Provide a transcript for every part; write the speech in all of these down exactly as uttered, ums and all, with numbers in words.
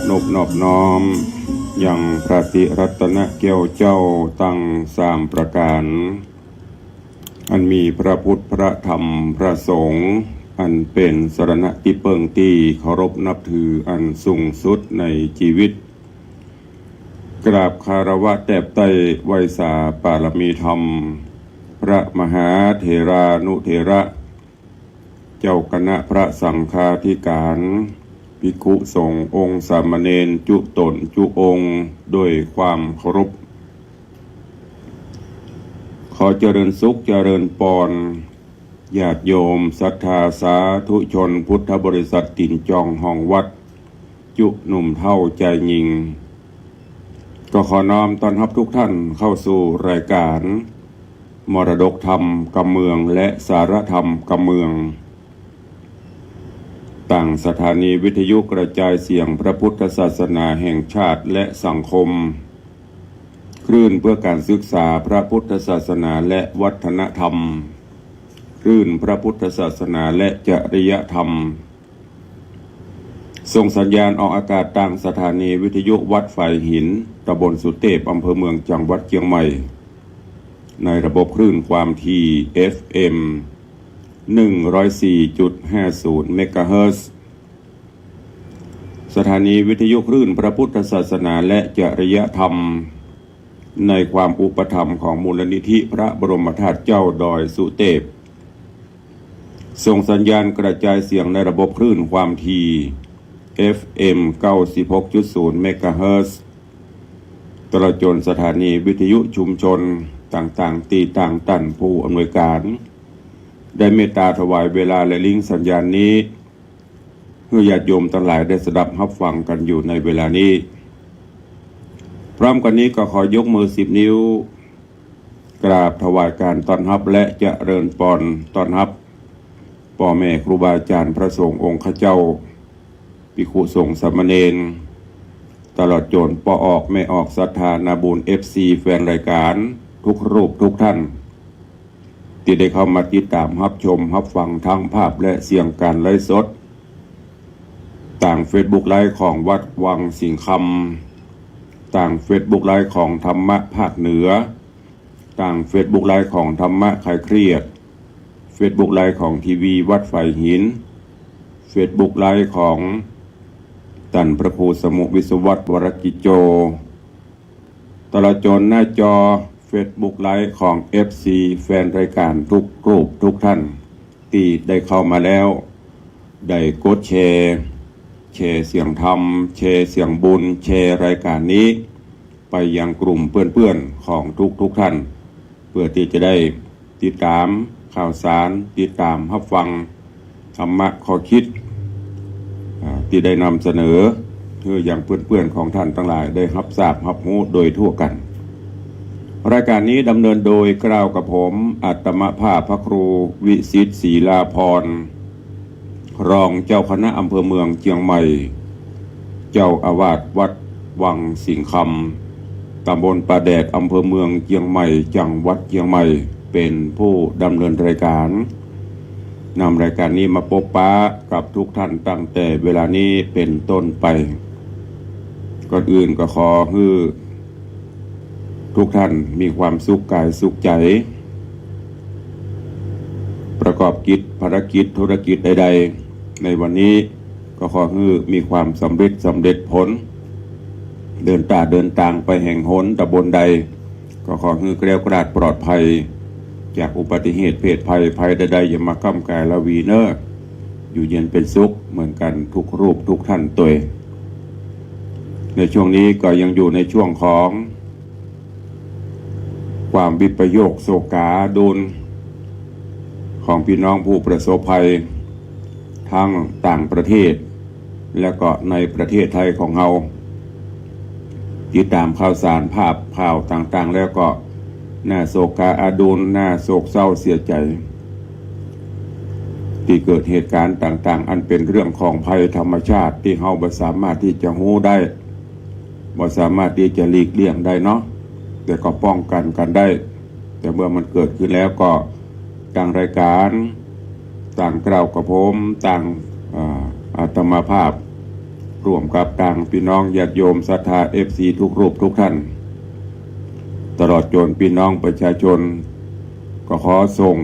นบนอบน้อมยังพระติรัตนแก้วเจ้าตังสามประก๋าน อันมีพระพุทธ พระธรรม พระสงฆ์ อันเป๋นสรณะตี้เปิ้งตี้เคารพนับถืออันสูงสุดในจีวิต กราบคารวะแตบไต้ไหว้สาปารมีธรรม พระมหาเถรานุเถระ เจ้าคณะพระสังฆาธิก๋าน ภิกขุสงฆ์องค์สามเณรจุ๊ต๋นจุ๊องค์ โดยความเคารพ ขอเจริญสุขเจริญปอน ญาติโยมศรัทธาสาธุชนพุทธบริษัทตี๋นจองห้องวัด จุ๊หนุ่มเฒ่าจายญิง ก็ขอน้อมต้อนฮับทุกท่านเข้าสู่รายก๋าน มรดกธรรมกำเมืองและสารธรรมกำเมือง ตางสถานีวิทยุกระจายเสียงพระพุทธศาสนาแห่งชาติและสังคม คลื่นเพื่อการศึกษาพระพุทธศาสนาและวัฒนธรรม คลื่นพระพุทธศาสนาและจริยธรรม ส่งสัญญาณออกอากาศตางสถานีวิทยุวัดฝายหิน ตำบลสุเตพ อำเภอเมือง จังหวัดเจียงใหม่ ในระบบคลื่นความถี่ เอฟเอ็ม หนึ่งร้อยสี่จุดห้าศูนย์ เมกะเฮิรตซ์ สถานีวิทยุคลื่นพระพุทธศาสนาและจริยธรรม ในความอุปถัมภ์ของมูลนิธิพระบรมธาตุเจ้าดอยสุเตพ ส่งสัญญาณกระจายเสียงในระบบคลื่นความถี่ เอฟเอ็ม เก้าสิบหกจุดศูนย์ เมกะเฮิรตซ์ ตลอดจ๋นสถานีวิทยุชุมชนต่างๆ ตี้ตางต้านผู้อำนวยก๋าน ได้เมตตาถวายเวลาและลิงก์สัญญาณนี้ หื้อญาติโยมตังหลายได้สดับฮับฟังกั๋นอยู่ในเวลานี้ พร้อมกั๋นนี้ก็ขอยกมือสิบนิ้ว กราบถวายการต้อนฮับและเจริญปอนต้อนฮับ ป้อแม่ครูบาอาจ๋ารย์พระสงฆ์องค์ข้าเจ้า ภิกขุสงฆ์สามเณร ตลอดจ๋นป้อออกแม่ออกศรัทธานาบุญ เอฟซี แฟนรายก๋าน ทุกรูปทุกท่าน ตี้ได้เข้ามาติดต๋ามฮับชมฮับฟังทั้งภาพและเสียงก๋านไลฟ์สด ตางเฟซบุ๊กไลฟ์ของวัดวังสิงห์คำ ตางเฟซบุ๊กไลฟ์ของธรรมะภาคเหนือ ตางเฟซบุ๊กไลฟ์ของธรรมะคลายเครียด เฟซบุ๊กไลฟ์ของทีวีวัดฝายหิน เฟซบุ๊กไลฟ์ของต้านพระครูสมุห์ วิศวัตร วรกิจโจ ตลอดจ๋นหน้าจอเฟซบุ๊กไลฟ์ของ เอฟซี แฟนรายก๋านทุกรูปทุกท่าน ตี้ได้เข้ามาแล้ว ได้กดแชร์ แชร์เสียงธรรม แชร์เสียงบุญ แชร์รายก๋านนี้ ไปยังกลุ่มเปื้อนๆ ของทุกๆ ท่าน เพื่อตี้จะได้ติดต๋ามข่าวสาร ติดต๋ามฮับฟังธรรมะข้อคิด อ่า ตี้ได้นำเสนอ หื้อยังเปื้อนๆ ของท่านตังหลายได้ฮับทราบฮับฮู้โดยทั่วกั๋น รายก๋านนี้ดำเนินโดยเกล้ากับผม อาตมาภาพพระครูวิสิทธิ์ ศรีลาภรณ์ รองเจ้าคณะอำเภอเมืองเจียงใหม่ เจ้าอาวาสวัดวังสิงห์คำ ตำบลป่าแดด อำเภอเมืองเจียงใหม่ จังหวัดเจียงใหม่ เป๋นผู้ดำเนินรายก๋าน นำรายก๋านนี้มาปบปะกับทุกท่านตั้งแต่เวลานี้เป๋นต้นไป ก่อนอื่นก็ขอหื้อทุกท่านมีความสุขก๋ายสุขใจ๋ ประกอบกิจภารกิจธุรกิจใดๆ ในวันนี้ ก็ขอหื้อมีความสำเร็จ สำเร็จผล เดินต๋าเดินตางไปแห่งหนต๋ำบลใด ก็ขอหื้อแคล้วคลาดปลอดภัย จากอุบัติเหตุเพศภัย ภัยใดๆ อย่ามาก้ำก๋ายราวีเน่อ อยู่เย็นเป๋นสุขเหมือนกั๋นทุกรูปทุกท่านตวย ในช่วงนี้ก็ยังอยู่ในช่วงของ ความวิปโยคโศกาดูน ของพี่น้องผู้ประสบภัย ทั้งต่างประเทศ และก็ในประเทศไทยของเฮา ติดต๋ามข่าวสารภาพข่าวต่างๆ แล้วก็น่าโศกาอาดูน น่าโศกเศร้าเสียใจ๋ ตี้เกิดเหตุก๋ารณ์ต่างๆ อันเป๋นเรื่องของภัยธรรมชาติตี้เฮาบ่สามารถตี้จะฮู้ได้ บ่สามารถตี้จะหลีกเลี่ยงได้เนาะ แต่ก็ป้องกั๋นกั๋นได้ แต่เมื่อมันเกิดขึ้นแล้วก็ตางรายก๋าน ตางเกล้ากับผม ตาง อ่า อาตมาภาพ ร่วมกับตางปี้น้องญาติโยมศรัทธาเอฟซีทุกรูปทุกท่าน ตลอดจ๋นปี้น้องประชาชน ก็ขอส่ง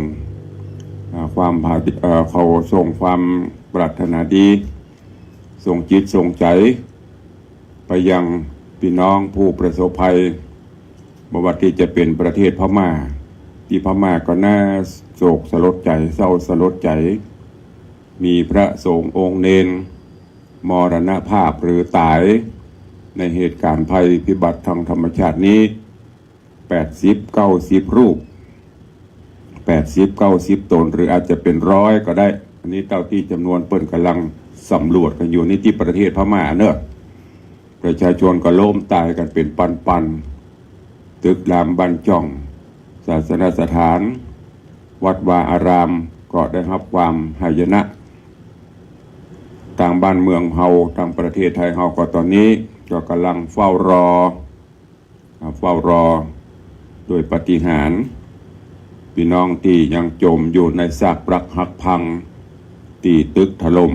อ่า ความผา- เอ่อ ขอส่งความปรารถนาดี ส่งจิตส่งใจ๋ ไปยังปี้น้องผู้ประสบภัย บ่ว่าตี้จะเป๋นประเทศพม่า ตี้พม่าก็น่าโศกสลดใจ๋ เศร้าสลดใจ๋ มีพระสงฆ์องค์เณรมรณภาพหรือต๋ายในเหตุก๋ารณ์ภัยพิบัติทางธรรมชาตินี้ แปดสิบเก้าสิบรูป แปดสิบเก้าสิบต๋น หรืออาจจะเป๋นร้อยก็ได้ อันนี้เต้าตี้จ๋ำนวนเปิ้นก่ำลังสำรวจกั๋นอยู่ นี่ตี้ประเทศพม่าเนาะ ประชาชนก็ล้มต๋ายกั๋นเป๋นปันๆ ตึกรามบ้านจ้อง ศาสนสถาน วัดวาอาราม ก็ได้ฮับความหายนะ ตางบ้านเมืองเฮา ตางประเทศไทยเฮาก็ต๋อนนี้ก็ก่ำลังเฝ้ารอ อ่า เฝ้ารอโดยปาฏิหาริย์ ปี้น้องตี้ยังจ๋มอยู่ในซากปรักหักพัง ตี้ตึกถล่ม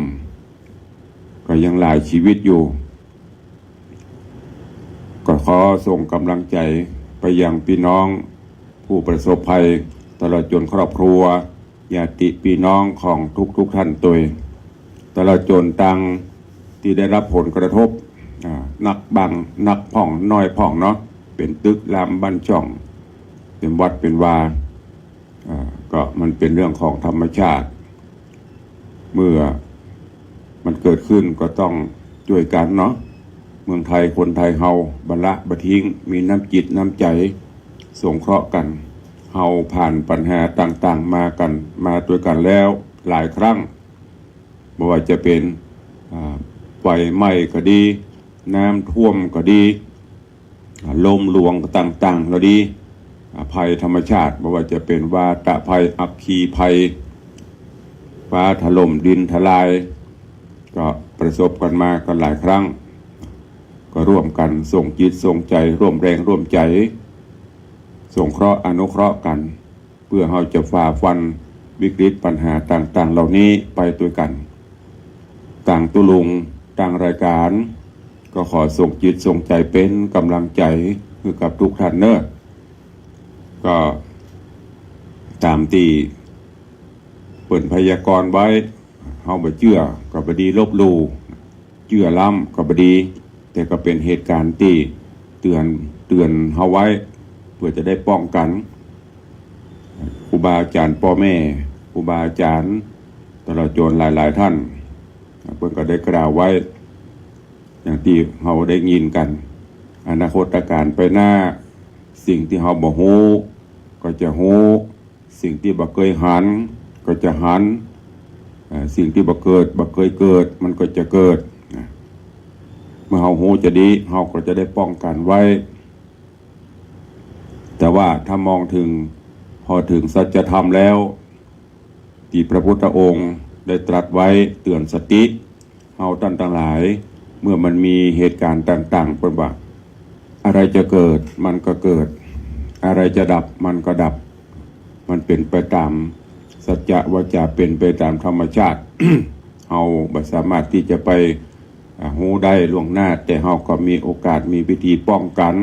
ก็ยังหลายจีวิตอยู่ ก็ขอส่งก๋ำลังใจ๋ไปยังปี้น้องผู้ประสบภัย ตลอดจ๋นครอบครัว ญาติปี้น้องของทุกๆ ท่านตวย ตลอดจ๋นตางตี้ได้ฮับผลกระทบ อ่า นักบ้าง นักพ่อง น้อยพ่องเนาะ เป๋นตึกรามบ้านจ้อง เป๋นวัดเป๋นวา อ่า ก็มันเป๋นเรื่องของธรรมชาติ เมื่อมันเกิดขึ้นก็ต้องจ้วยกั๋นเนาะ เมืองไทยคนไทยเฮาบ่ละบ่ทิ้ง มีน้ำจิตน้ำใจ๋สงเคราะห์กั๋น เฮาผ่านปัญหาต่างๆ มากั๋น มาตวยกั๋นแล้วหลายครั้ง บ่ว่าจะเป๋น อ่า ไฟไหม้ก็ดี น้ำท่วมก็ดี อ่า ลมหลวงต่างๆ ก็ดี อ่า ภัยธรรมชาติ บ่ว่าจะเป๋นวาตะภัย อัคคีภัย ฟ้าถล่ม ดินทลาย ก็ประสบกั๋นมากั๋นหลายครั้ง ก็ร่วมกั๋นส่งจิตส่งใจ๋ ร่วมแรงร่วมใจ๋ สงเคราะห์อนุเคราะห์กั๋น เปื้อเฮาจะฝ่าฟันวิกฤตปัญหาต่างๆ เหล่านี้ไปตวยกั๋น ตางตุ๊ลุง ตางรายก๋าน ก็ขอส่งจิตส่งใจ๋เป๋นก๋ำลังใจ๋หื้อกับทุกท่านเนาะ ก็ต๋ามตี้เปิ้นพยากรณ์ไว้ เฮาบ่เจื้อก็บ่ดี ลบหลู่ เจื้อล้ำก็บ่ดี แต่ก็เป๋นเหตุก๋ารณ์ตี้เตื๋อน เตื๋อนเฮาไว้ เปื้อจะได้ป้องกั๋น ครูบาอาจ๋ารย์ ป้อแม่ ครูบาอาจ๋ารย์ ตลอดจ๋นหลายๆ ท่าน เปิ้นก็ได้กล่าวไว้ อย่างตี้เฮาได้ยินกั๋น อนาคตก๋านไปหน้า สิ่งตี้เฮาบ่ฮู้ก็จะฮู้ สิ่งตี้บ่เกยหันก็จะหัน เอ่อ สิ่งตี้บ่เกิด บ่เกยเกิด มันก็จะเกิดนะ เมื่อเฮาฮู้จะดี เฮาก็จะได้ป้องกั๋นไว้ แต่ว่าถ้ามองเถิง พอเถิงสัจธรรมแล้ว ตี้พระพุทธองค์ได้ตรัสไว้เตื๋อนสติ เฮาต้านตังหลาย เมื่อมันมีเหตุก๋ารณ์ต่างๆ เปิ้นว่า อะไรจะเกิดมันก็เกิด อะไรจะดับมันก็ดับ มันเป๋นไปต๋ามสัจจะวาจา เป๋นไปต๋ามธรรมชาติ เฮาบ่สามารถตี้จะไป อ่า ฮู้ได้ล่วงหน้า แต่เฮาก็มีโอกาส มีวิธีป้องกั๋น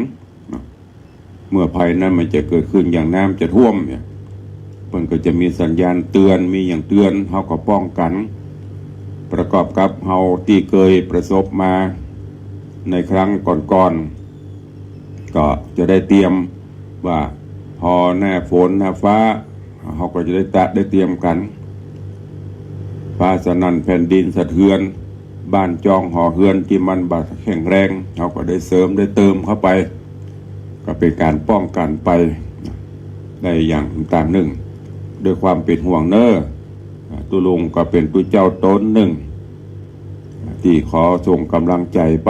เมื่อภัยนั้นมันจะเกิดขึ้น อย่างน้ำจะท่วมเนี่ย เปิ้นก็จะมีสัญญาณเตื๋อน มีหยังเตื๋อน เฮาก็ป้องกั๋น ประกอบกับเฮาตี้เกยประสบมาในครั้งก่อนๆ ก็จะได้เตรียมว่า พอหน้าฝนหน้าฟ้า เฮาก็จะได้ตะ ได้เตรียมกั๋น ฟ้าสนั่นแผ่นดินสะเทือน บ้านจ้องหอเฮือนตี้มันบ่แข็งแรง เฮาก็ได้เสริมได้เติมเข้าไป ก็เป๋นก๋านป้องกั๋นไปได้อย่างต่างหนึ่ง ด้วยความเป๋นห่วงเน่อ ตุ๊ลุงก็เป๋นตุ๊เจ้าต๋นหนึ่ง ตี้ขอส่งก๋ำลังใจ๋ไป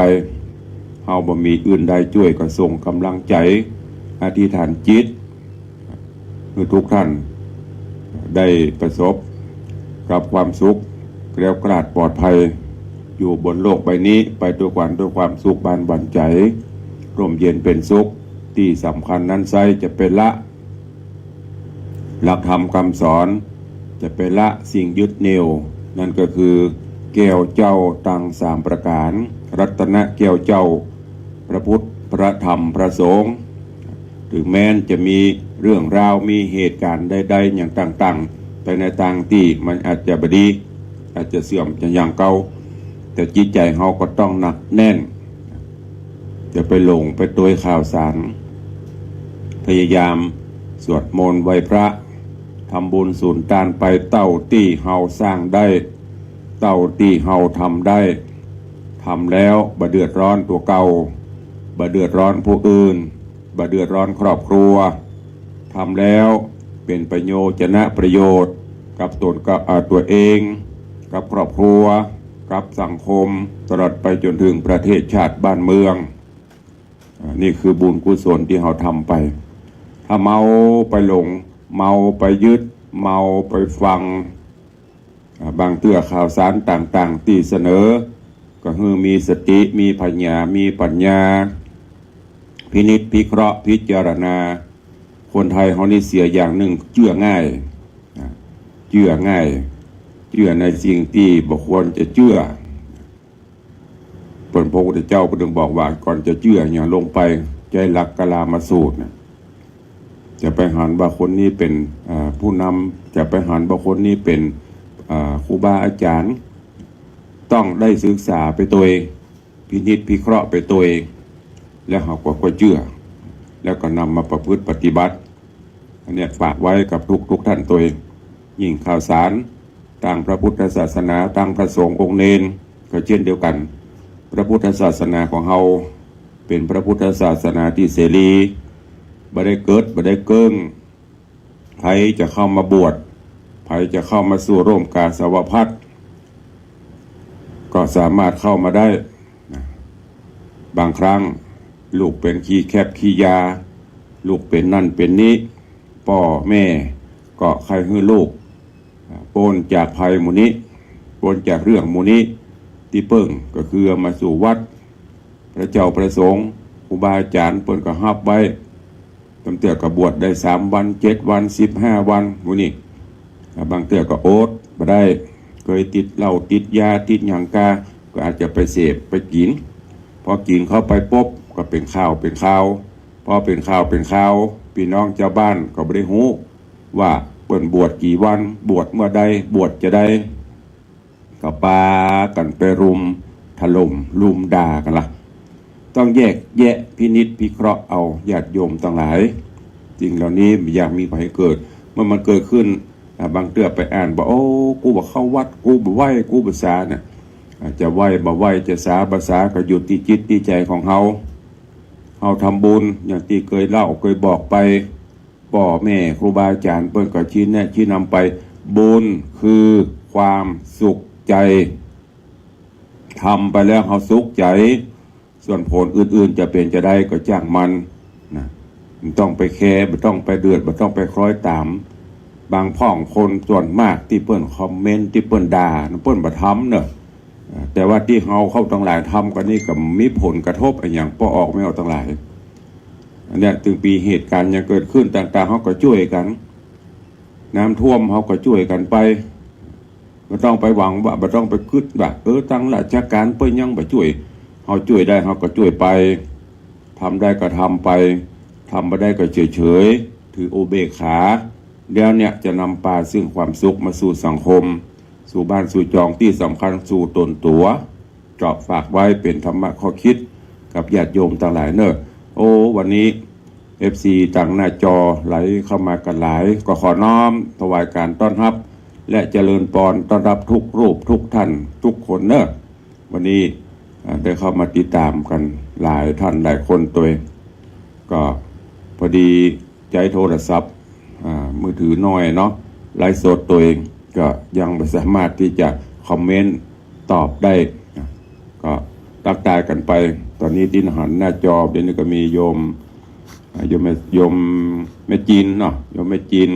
เฮาบ่มีอื่นใดจ้วย ก็ส่งก๋ำลังใจ๋ อธิษฐานจิต หื้อทุกท่านได้ประสบกับความสุข แคล้วคลาดปลอดภัย อยู่บนโลกใบนี้ไปตวยกั๋น ตวยความสุขบานหวั่นใจ๋ ร่มเย็นเป๋นสุข ตี้สำคัญนั้นไซร้จะเป๋นละหลักธรรมคำสอน จะเป๋นละสิ่งยึดเหนี่ยว นั่นก็คือ แก้วเจ้าตังสามประก๋าน รัตนะแก้วเจ้า พระพุทธ พระธรรม พระสงฆ์ เถิงแม้นจะมีเรื่องราว มีเหตุก๋ารณ์ใดๆ อย่างต่างๆ ไปในตางตี้มันอาจจะบ่ดี อาจจะเสื่อมจะหยังเก่า แต่จิตใจ๋เฮาก็ต้องหนักแน่น จะไปหลงไปตวยข่าวสาร พยายามสวดมนต์ไหว้พระ ทำบุญสุนตานไปเต้าตี้เฮาสร้างได้ เต้าตี้เฮาทำได้ ทำแล้วบ่เดือดร้อนตั๋วเก่า บ่เดือดร้อนผู้อื่น บ่เดือดร้อนครอบครัว ทำแล้วเป๋นประโยชน์ จะนะประโยชน์กับตน กับ อ่า ตั๋วเอง กับครอบครัว กับสังคม ตลอดไปจ๋นเถิงประเทศชาติบ้านเมือง อ่า นี่คือบุญกุศลตี้เฮาทำไป ถ้าเมาไปหลง เมาไปยึด เมาไปฟัง อ่า บางเตื้อข่าวสารต่างๆ ตี้เสนอ ก็หื้อมีสติ มีผญา มีปัญญา พินิจพิเคราะห์พิจารณา คนไทยเฮานี่เสียอย่างนึ่ง เจื้อง่าย อ่า เจื้อง่าย เจื้อในสิ่งตี้บ่ควรจะเจื้อ เปิ้น พระพุทธเจ้าเปิ้นบอกว่า ก่อนจะเจื้อเนี่ย ลงไปใจ๊หลักกาลามสูตรเนี่ย จะไปหันว่าคนนี้เป๋น อ่า ผู้นำ จะไปหันว่าคนนี้เป๋น อ่า ครูบาอาจ๋ารย์ ต้องได้ศึกษาไปตวย พินิจพิเคราะห์ไปตวย แล้วเฮาก็ค่อยเจื้อ แล้วก็นำมาประพฤติปฏิบัติ อันเนี้ยฝากไว้กับทุกๆ ท่านตวย ยิ่งข่าวสารตางพระพุทธศาสนา ตางพระสงฆ์องค์เณรก็เช่นเดียวกั๋น พระพุทธศาสนาของเฮาเป๋นพระพุทธศาสนาตี้เสรี บ่ได้เกิด บ่ได้เกิ้ง ใผจะเข้ามาบวช ใผจะเข้ามาสู่ร่มกาสาวพัสตร์ ก็สามารถเข้ามาได้นะ บางครั้งลูกเป๋นขี้แคบขี้ยา ลูกเป๋นนั่นเป๋นนี้ ป้อแม่ก็ใค่หื้อลูก อ่า ป๊นจากภัยหมู่นี้ ป๊นจากเรื่องหมู่นี้ ตี้เปิ้งก็คือมาสู่วัด พระเจ้าพระสงฆ์ ครูบาอาจ๋ารย์เปิ้นก็ฮับไว้ บางเตื้อก็บวชได้สามวัน เจ็ดวัน สิบห้าวัน หมู่นี้ อ่า บางเตื้อก็อดบ่ได้ เกยติดเหล้าติดยาติดหยังกา ก็อาจจะไปเสพไปกิ๋น พอกิ๋นเข้าไปปุ๊บก็เป๋นข่าวเป๋นข่าว พอเป๋นข่าวเป๋นข่าว ปี้น้องจาวบ้านก็บ่ได้ฮู้ว่าเปิ้นบวชกี่วัน บวชเมื่อใด บวชจาใด ก็ปากั๋นไปรุมถล่มรุมด่ากั๋นละ ต้องแยกแยะพินิจพิเคราะห์เอา ญาติโยมตังหลาย สิ่งเหล่านี้บ่อยากมีใผเกิด เมื่อมันเกิดขึ้น อ่า บางเตื้อไปอ่านว่า โอ้ กูบ่เข้าวัด กูบ่ไหว้ กูบ่สาเนี่ย อ่า จะไหว้บ่ไหว้ จะสาบ่สา ก็อยู่ตี้จิตตี้ใจ๋ของเฮา เฮาทำบุญอย่างตี้เกยเล่าเกยบอกไป ป้อแม่ครูบาอาจ๋ารย์เปิ้นก็ชี้แนะชี้นำไป บุญคือความสุขใจ๋ ทำไปแล้วเฮาสุขใจ๋ ส่วนผลอื่นๆ จะเป๋นจาใดก็จ้างมันนะ บ่ต้องไปแคร์ บ่ต้องไปเดือด บ่ต้องไปคล้อยต๋าม บางพ่องคนส่วนมากตี้เปิ้นคอมเมนต์ ตี้เปิ้นด่า เปิ้นบ่ทำเนาะ อ่า แต่ว่าตี้เฮาเข้าตังหลายทำกั๋นนี่ก็มีผลกระทบอะหยังป้อออกแม่ออกตังหลาย อันเนี้ย ตึงปี้เหตุก๋ารณ์หยังเกิดขึ้นต่างๆ เฮาก็จ้วยกั๋น น้ำท่วมเฮาก็จ้วยกั๋นไป บ่ต้องไปหวังว่า บ่ต้องไปกึ๊ดว่า เออ ตางราชก๋านเปิ้นยังบ่จ้วย เฮาจ้วยได้เฮาก็จ้วยไป ทำได้ก็ทำไป ทำบ่ได้ก็เฉยๆ ถืออุเบกขา แล้วเนี่ยจะนำปาซึ่งความสุขมาสู่สังคม สู่บ้านสู่จอง ตี้สำคัญสู่ต๋นตั๋ว ก็ฝากไว้เป๋นธรรมะข้อคิดกับญาติโยมตังหลายเนาะ โอ้ วันนี้ เอฟซี ตางหน้าจอไหลเข้ามากั๋นหลาย ก็ขอน้อมถวายก๋านต้อนฮับ และเจริญปอนต้อนฮับกู้รูปกู้ต้านกู้คนเนาะ วันนี้ อ่า ได้เข้ามาติดต๋ามกั๋นหลายต้านหลายคนตวย ก็พอดีใจ๊โทรศัพท์ อ่า มือถือน้อยเนาะ ไลฟ์สดตวย ก็ยังบ่สามารถตี้จะคอมเมนต์ตอบได้นะ ก็ตั๊กตายกั๋นไป ต๋อนนี้ตี้หันหน้าจอ เดี๋ยวนี้ก็มีโยม อ่า โยมแม่ โยมแม่จีนเนาะ โยมแม่จีน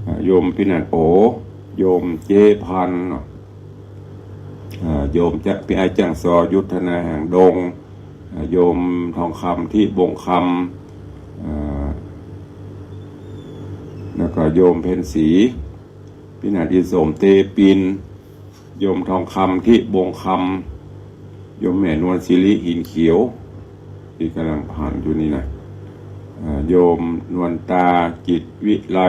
อ่า โยมพินันโอ โยมเจ๊พันเนาะ อ่า โยมจ๊ะ ปี้อ้ายจ้างซอ ยุทธนาแห่งดง อ่า โยมทองคำ ทิวงคำ อ่า แล้วก็โยมเพ็ญศรี ปี้นันอีสม เตปิน โยมทองคำ ทิบงคำ โยมแม่นวลศิริ หินเขียว ตี้ก่ำลังผ่านอยู่นี่นะ อ่า โยมนวลตา จิตวิไล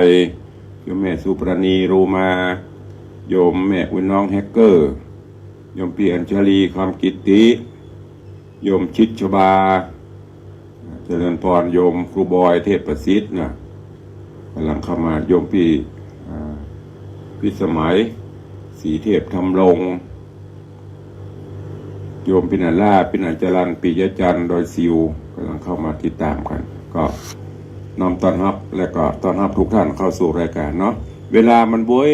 โยมแม่สุปราณี รูมา โยมแม่อุ่นน้อง แฮกเกอร์ โยมปี้อัญชลี คำกิตติ โยมชิดชบา เจริญพร โยมครูบอย เทพประสิทธิ์นะ ก่ำลังเข้ามา โยมปี้ อ่า พิสมัย ศรีเทพธรรมรงค์ โยมปี้นาล่า ปี้นาจรัญ ปิยะจันทร์ ดอยสิว ก่ำลังเข้ามาติดต๋ามกั๋น ก็น้อมต้อนฮับ และก็ต้อนฮับทุกท่านเข้าสู่รายก๋านเนาะ เวลามันบวย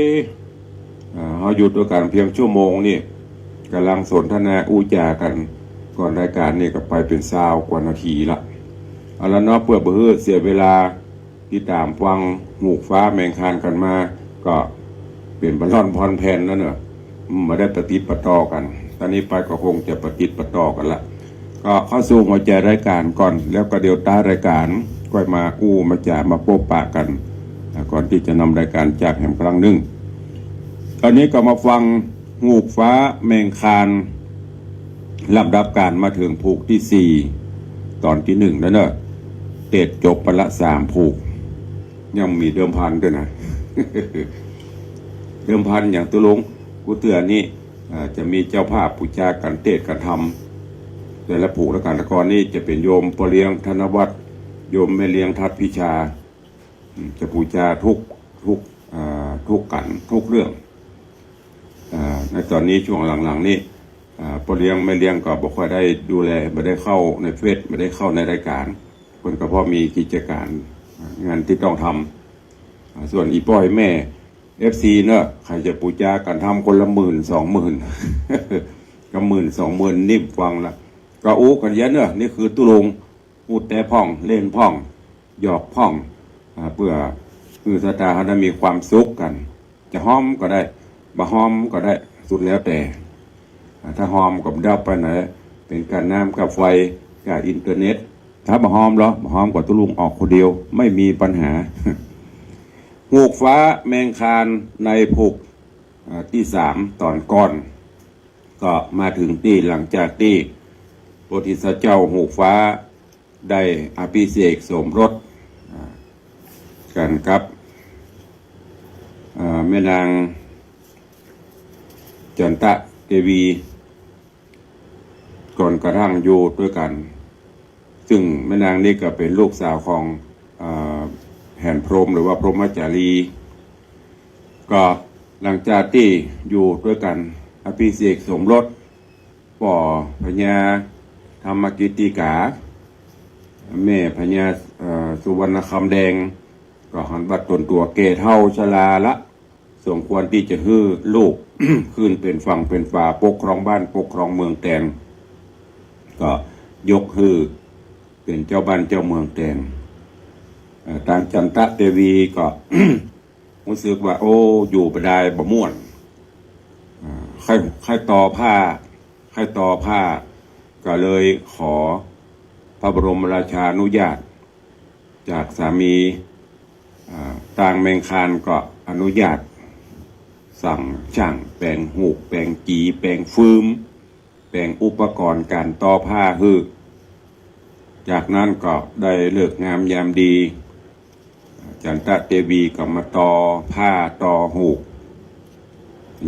อ่า เฮาอยู่ตวยกั๋นเพียงชั่วโมงนี่ ก่ำลังสนทนาอู้จ๋ากั๋น ก่อนรายก๋านนี่ก็ไปเป๋นซาวกว่านาทีละ เอาละเนาะ เปื้อบ่หื้อเสียเวลา ติดต๋ามฟังฮูกฟ้าแมงคานกั๋นมา ก็เป๋นบรรล่อนผ่อนแผ่นนั่นเนาะ อืม บ่ได้ปะติดปะต่อกั๋น ต๋อนนี้ไปก็คงจะปะติดปะต่อกั๋นละ ก็เข้าสู่หัวใจ๋รายก๋านก่อน แล้วก็เดี๋ยวต๊ายรายก๋าน ก้อยมาอู้มาจ๋ามาปบปะกั๋น อ่า ก่อนตี้จะนำรายก๋านจากแหมครั้งนึ่ง ต๋อนนี้ก็มาฟังฮูกฟ้าแมงคาน ลำดับก๋านมาเถิงผูกตี้สี่ ต๋อนตี้นึ่งแล้วเนาะ เตสน์จบไปละสามผูก ยังมีเดิมพันตวยนะ เดิมพันอย่างตุ๊ลุง กู้เตื้อนี้ อ่า จะมีเจ้าภาพปู๋จากั๋นเตสน์กั๋นธรรม แต่ละผูกละกั๋น แต่ก่อนนี้จะเป๋นโยมป้อเลี้ยงธนวัฒน์ โยมแม่เลี้ยงทัดพิชา อืม จะปู๋จากู้ กู้ อ่า กู้กั๋นกู้เรื่อง อ่า ในต๋อนนี้ช่วงหลังๆ นี่ อ่า ป้อเลี้ยงแม่เลี้ยงก็บ่ค่อยได้ดูแล บ่ได้เข้าในเฟซ บ่ได้เข้าในรายก๋าน เปิ้นก็เพราะมีกิจก๋าน อ่า งานตี้ต้องทำ อ่า ส่วนอี่ป้ออี่แม่ เอฟซี เนาะ ใผจะปู๋จากั๋นธรรมคนละหมื่นสองหมื่น ก็หมื่นสองหมื่นนี่ฟังละ ก็อู้กั๋นเยียะเนาะ นี่คือตุ๊ลุง อู้แต๊พ่อง เล่นพ่อง หยอกพ่อง อ่า เปื้อหื้อศรัทธาเฮาได้มีความสุขกั๋น จะฮอมก็ได้ บ่ฮอมก็ได้ สุดแล้วแต่ อ่า ถ้าฮอมก็บ่ได้ไปไหน เป๋นก้าน้ำก้าไฟ ก้าอินเทอร์เน็ต ถ้าบ่ฮอมเหรอ บ่ฮอมก็ตุ๊ลุงออกคนเดียว ไม่มีปัญหา ฮูกฟ้าแมงคานในผูก อ่า ตี้สามต๋อนก่อน ก็มาเถิงตี้หลังจากตี้โพธิสัตว์เจ้าฮูกฟ้าได้อภิเษกสมรส อ่า กั๋นกับ อ่า แม่นางจันตะเตวี ก่อนกระทั่งอยู่ตวยกั๋น ซึ่งแม่นางนี้ก็เป๋นลูกสาวของ อ่า แผนพรหมหรือว่าพรหมจารี ก็หลังจากตี้อยู่ตวยกั๋น อภิเษกสมรส ป้อพญาธรรมกิตติกา แม่พญา เอ่อ สุวรรณคำแดง ก็หันว่าต๋นตั๋วแก่เฒ่าชราละ สมควรตี้จะหื้อลูก ขึ้นเป๋นฝั่งเป๋นฝา ปกครองบ้านปกครองเมืองแตน ก็ยกหื้อเป๋นเจ้าบ้านเจ้าเมืองแตน เอ่อ ตางจันตะเตวีก็ ฮู้สึกว่า โอ้ อยู่บ่ได้ บ่ม่วน อ่า ใค่ ใค่ต่อผ้า ใค่ต่อผ้า ก็เลยขอพระบรมราชานุญาตจากสามี อ่า ตางแมงคานก็อนุญาต สั่งจ้างแป๋งฮูก แป๋งกี แป๋งฟืม แป๋งอุปกรณ์ก๋านต่อผ้าหื้อ จากนั้นก็ได้ฤกษ์งามยามดี จันตะเตวีก็มาต่อผ้าต่อฮูก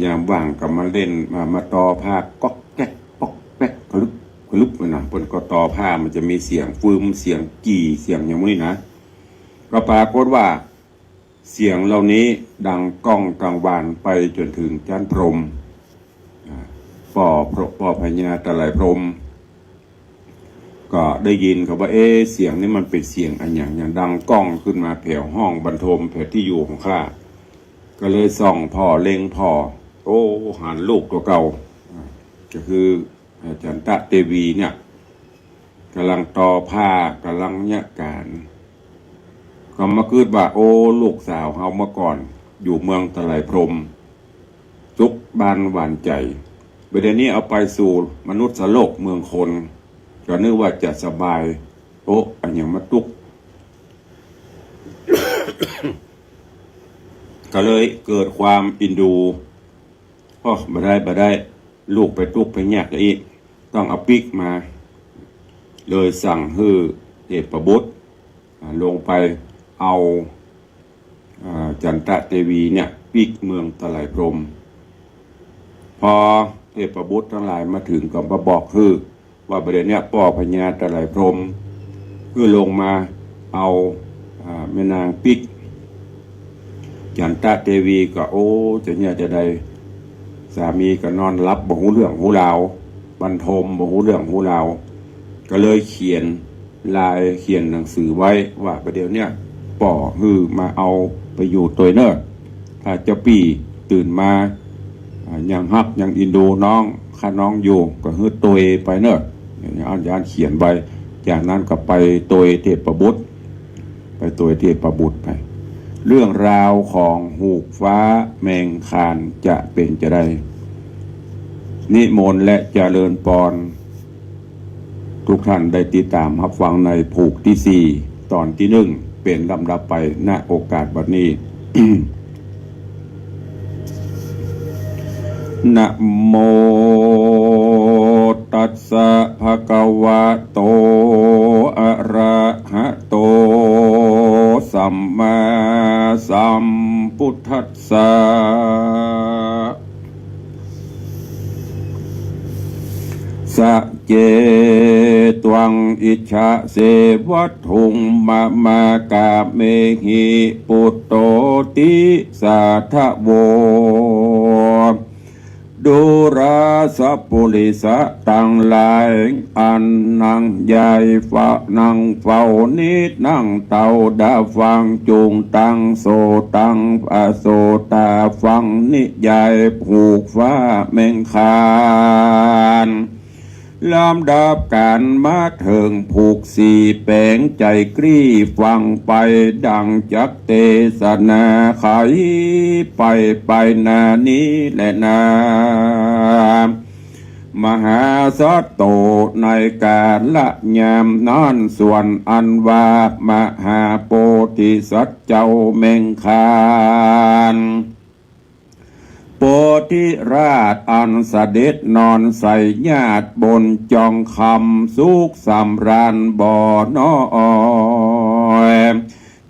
ยามว่างก็มาเล่น มา มาต่อผ้าก๊อกแก๊กป๊อกแป๊กกระลึบกระลึบนะ เปิ้นก็ต่อผ้ามันจะมีเสียงฟืม เสียงกี่ เสียงอย่างนี้นะ ก็ปรากฏว่า เสียงเหล่านี้ดังก้องกังวานไปจ๋นเถิงจั๊นพรหม อ่า ป้อพระ ป้อพญาตะไลพรหม ก็ได้ยินก็ว่า เอ๊ะ เสียงนี้มันเป๋นเสียงอะหยัง หยังดังก้องขึ้นมาแผวห้องบรรทม แผวตี้อยู่ของข้า ก็เลยส่องผ่อเล็งผ่อ โอ้ หันลูกตั๋วเก่า อ่า ก็คือ อ่า จันตะเตวีเนี่ย ก่ำลังต่อผ้า ก่ำลังเยียะก๋าน ก็มากึ๊ดว่า โอ้ ลูกสาวเฮาเมื่อก่อน อยู่เมืองตะไลพรหม สุขบ้านหวานใจ๋ บ่าเดี่ยวนี้เอาไปสู่มนุษย์โลกเมืองคน ก็นึกว่าจะสบาย โอ้ อะหยังมาตุ๊กข์ ก็เลยเกิดความเอ็นดู โอ้ บ่ได้ บ่ได้ ลูกไปตุ๊กไปยากอีก ต้องเอาปิ๊กมา เลยสั่งหื้อเทพบุตร อ่า ลงไปเอา อ่า จันตะเตวีเนี่ย ปิ๊กเมืองตะไลพรหม พอเทพบุตรตังหลายมาเถิงก็มาบอกหื้อ ว่าบ่าเดี๋ยวเนี้ยป้อพญาตะไลพรหมหื้อลงมาเอา อ่า แม่นางปิ๊ก จันตะเตวีก็ โอ้ จะเยียะจาใด สามีก็นอนหลับบ่ฮู้เรื่องฮู้ราว บรรทมบ่ฮู้เรื่องฮู้ราว ก็เลยเขียนลายเขียนหนังสือไว้ว่าบ่าเดี๋ยวเนี้ยป้อหื้อมาเอาไปอยู่ตวยเน่อ ถ้าเจ้าปี้ตื่นมา อ่า ยังฮักยังเอ็นดูน้อง ข้าน้องอยู่ ก็หื้อตวยไปเน่อ อย่างนี้อันยานเขียนไว้ จากนั้นก็ไปตวยเทพบุตร ไปตวยเทพบุตรไป เรื่องราวของฮูกฟ้าแมงคานจะเป๋นจาใด นิมนต์และเจริญปอน ทุกท่านได้ติดต๋ามฮับฟังในผูกตี้สี่ ต๋อนตี้นึ่ง เป๋นลำดับไป ณ โอกาสบัดนี้ นะโมตัสสะ ภะคะวะโต อะระหะโต สัมมาสัมพุทธัสสะ สะเจ ตวัง อิจฉะเสวะ ทุง มะมะ กาเมหิ ปุตโต ติสาทะโว ดูราสะปุริสะตังหลาย อันนังใหญ่ ฟะ นังเฝ้านิ นังเต้าดาฟัง จุงตัง โสตัง อโสตาฟัง นิยายผูกฟ้าแมงคาน ลำดับก๋านมาเถิงผูกสี่ แป๋งใจ๋กรี้ฟังไป ดังจักเตสนาไขไป ไปนานี้แลนา มหาสัตโต ในกาละยามนั้น ส่วนอันว่ามหาโพธิสัตว์เจ้าแมงคาน โพธิราชอันเสด็จนอนใส่ญาติบนจองคำ สุขสำราญบ่น้อย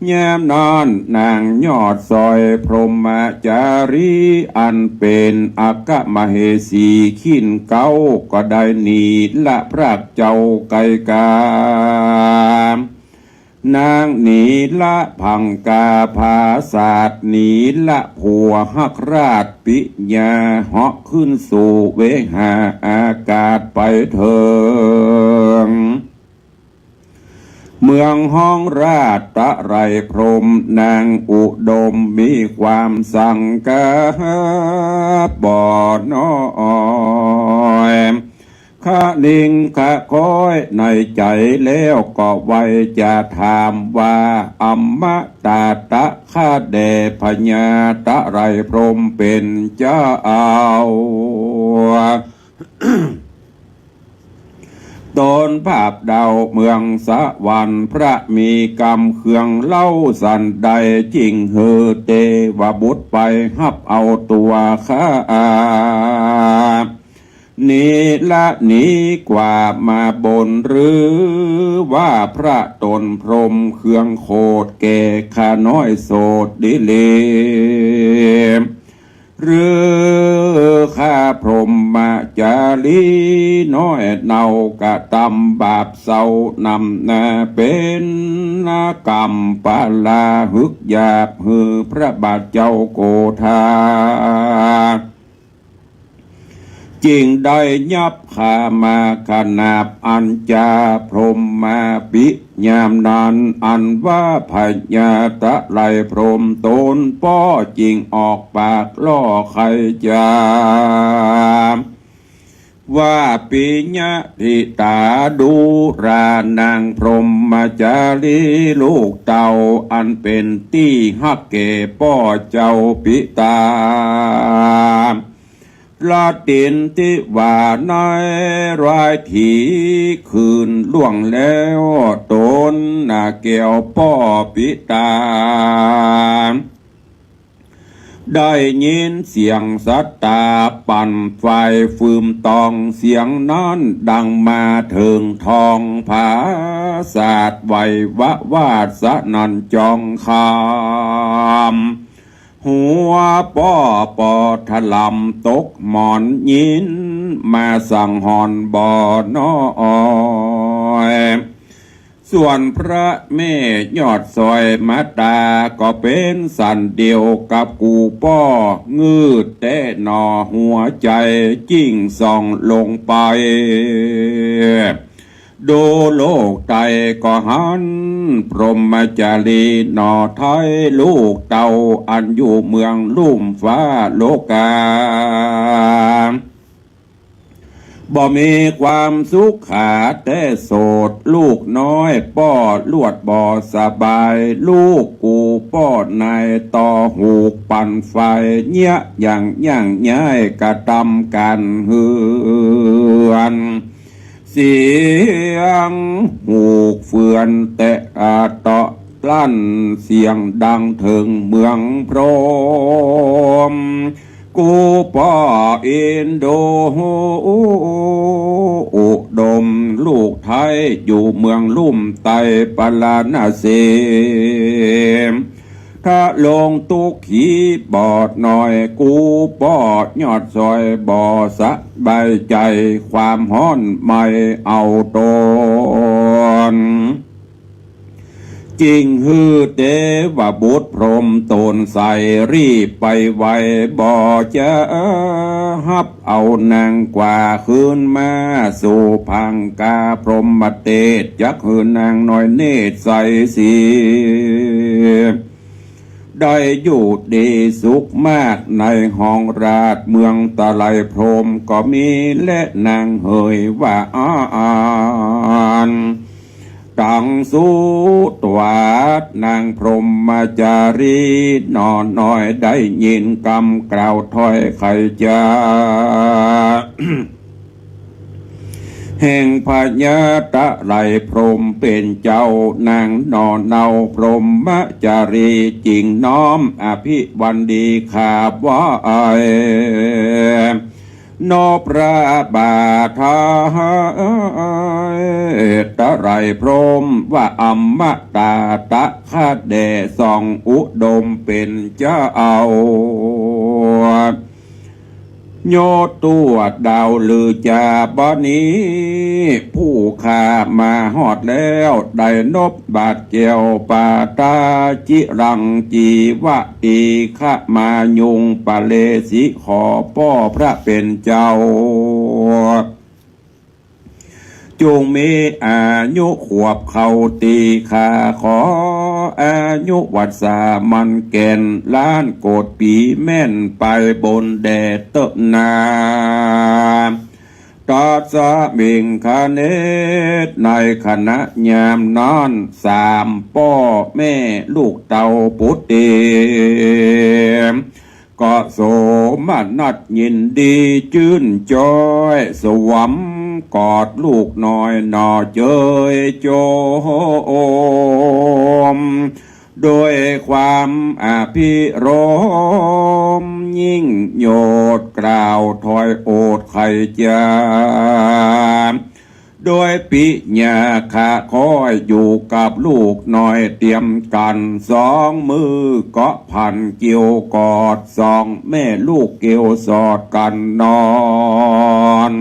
ยามนั้นนางยอดสอยพรหมจารี อันเป๋นอัคคมเหสีขิ้นเก๊า ก็ได้หนีละพรากเจ้าไกลกา นางหนีละพังกาผาสาท หนีละผัวฮักราชปิยา เหาะขึ้นสู่เวหาอากาศไปเถิง เมืองฮ้องราชตะไลพรหม นางอุดมมีความสังกาบ่น้อย คะนิงคะคอยในใจ๋แล้วก็ใฝ่จะถามว่า อมตะตะข้าแด่พญาตะไลพรหมเป๋นเจ้า ตนภาพดาวเมืองสวรรค์ พระมีกำเคืองเล่าสันใด จึงหื้อเตวบุตรไปฮับเอาตั๋วข้า หนีละหนีกว่ามาบน หรือว่าพระตนพรหมเคืองโขดแก่ข้าน้อยโสติลี หรือข้าพรหมจารีน้อยเน่ากระตำบาปเศร้านำหน้า เป๋นกรรมปาลาหึกหยาบ หื้อพระบาทเจ้าโกธา จึงได้ยับขามาขนาบอัญจาพรหมมาปิ ยามนั้นอันว่าพญาตะไลพรหมตนป้อ จึงออกปากล่อไขจา ว่า ปิยะธิตา ดูรานางพรหมจารีลูกเต้า อันเป๋นตี้ฮักแก่ป้อเจ้าปิตา ละตินทิวาในรายถีคืนล่วงแล้ว ตนนาแก้วป้อปิตา ได้ยินเสียงสัตตาปั่นไฟฟืมตอง เสียงนั้นดังมาเถิงท้องผาสาท ไววะวาดสนั่นจองคาม หัวป้อปอถล่ำตกหมอน ยินมาสังหรณ์บ่น้อย ส่วนพระแม่ยอดสอยมาตา ก็เป๋นสันเดียวกับกูป้องืดแต๊หนอ หัวใจ๋จิ่งส่องลงไป ดูโลกใต้ก็หัน พรหมจารีหนอไท้ ลูกเต้าอันอยู่เมืองลุ่มฟ้าโลกา บ่มีความสุขขาแต๊โสด ลูกน้อยป้อลวดบ่สบาย ลูกกูป้อในต่อหูกปั่นไฟ เยียะอย่างย่างย้ายกระตำก๋านเฮือน เสียงหูกเฟือนแต๊อะเตาะลั่น เสียงดังเถิงเมืองพรหม กูป้ออินโดอุดม ลูกไท้อยู่เมืองลุ่มใต้ปาราณสี ถ้าลงตุ๊กข์ขีบอดน้อย กูป้อยอดสอยบ่สบายใจ๋ ความฮ้อนไหม้เอาต๋น จึงหื้อเตวบุตรพรหมต๋นใส รีบไปไว บ่จะฮับเอานางกว่าคืนมาสู่พังคา พรหมเตสจักหื้อนางน้อยเนตรใสสี ได้อยู่ดีสุขมากในห้องราชเมืองตะไลพรหม ก็มีแลนางเหยว่าอั้น ตังสุตวาสนางพรหมจารีหนอน้อย ได้ยินกำกล่าวถ้อยไขจ๋า แห่งพญาตะไลพรหมเป๋นเจ้า นางหนอเนาพรหมจารี จึงน้อมอภิวันดีขาบไหว้ นอพระบาทไท้ ตะไลพรหมว่าอมตะตะข้าแด่ ส่องอุดมเป๋นเจ้า ยอดตัวดาวลือจา บ่านี้ผู้ข้ามาฮอดแล้ว ได้นบบาทแก้วปาตาจิรังจีวะ ตีฆะมายุงปะเลสิ ขอป้อพระเป๋นเจ้า จงมีอายุขวบเข้าตี้ ข้าขออายุวัสสามันแก่น ล้านโกติปี๋แม่นไปบนแดดเต๊อะนา ตัสมิงคเนศ ในขณะยามนั้น สามป้อแม่ลูกเต้าปุตติ ก็โสมนัสยินดีจื้นจ้อย สวมกอดลูกน้อยหน่อเจยโจม โดยความอภิรมย์ยิ่งโยชน์ กล่าวถ้อยโอษฐ์ไขจ๋า โดยปิยาข้าคอยอยู่กับลูกน้อยเตียมกั๋น สองมือก็พันเกี่ยวกอด สองแม่ลูกเกี่ยวสอดกั๋นนอน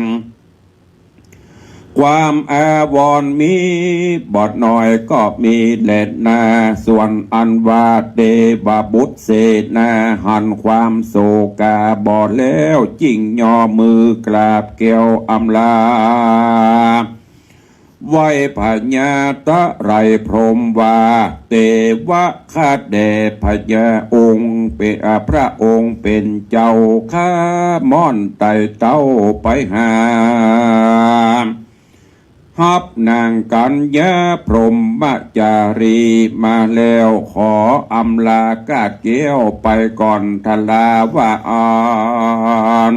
ความอาวรณ์มีบ่น้อยก็มีแลนา ส่วนอันว่าเตวบุตรเสนา หันความโศกาบ่แล้ว จึ่งย่อมือกราบแก้วอำลา ไหว้พญาตะไลพรหมว่า เตวะข้าแด่พญาองค์เป๋น อ่า พระองค์เป๋นเจ้า ข้าม่อนไต่เต้าไปหา ฮับนางกัญญาพรหมจารีมาแล้ว ขออำลากาดแก้วไปก่อน ทราว่าอั้น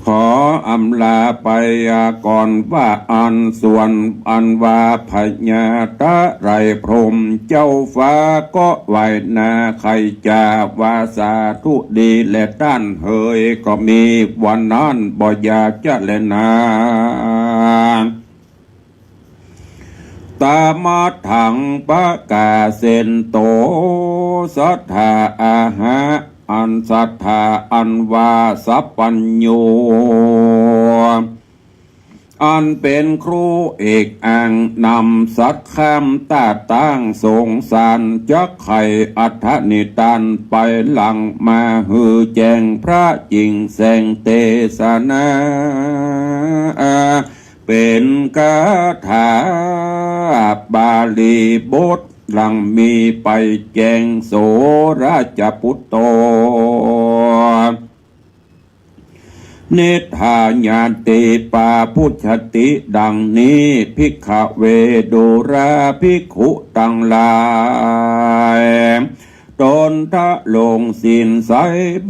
ขอ อำลาไพยากรณ์ว่าอั้น ส่วนอันว่าพญาตะไลพรหมเจ้าฟ้าก็ไหว้หน้า ใค่จะว่าสาธุดีแลต้านเหย ก็มีวันนั้นบ่อยากจะแลนา ตะมะทัง ปะกาเสนโต สัตถาอาหะ อันสัตถาอันว่าสัพพัญญู อันเป๋นครูเอกอ้างนำสัตว์ข้ามตาตั้งสงสาร จักไขอัตถนิทานไปหลังมาหื้อแจ้งพระจิ่งแสงเตสนา เป๋นคาถาบาลีบทหลังมีไปแจ้ง โสราชปุตโต นิฏฐาญาติปาปุจจติ ดังนี้ ภิกขเว ดูราภิกขุตังหลาย ต๋นทะลงศีลใส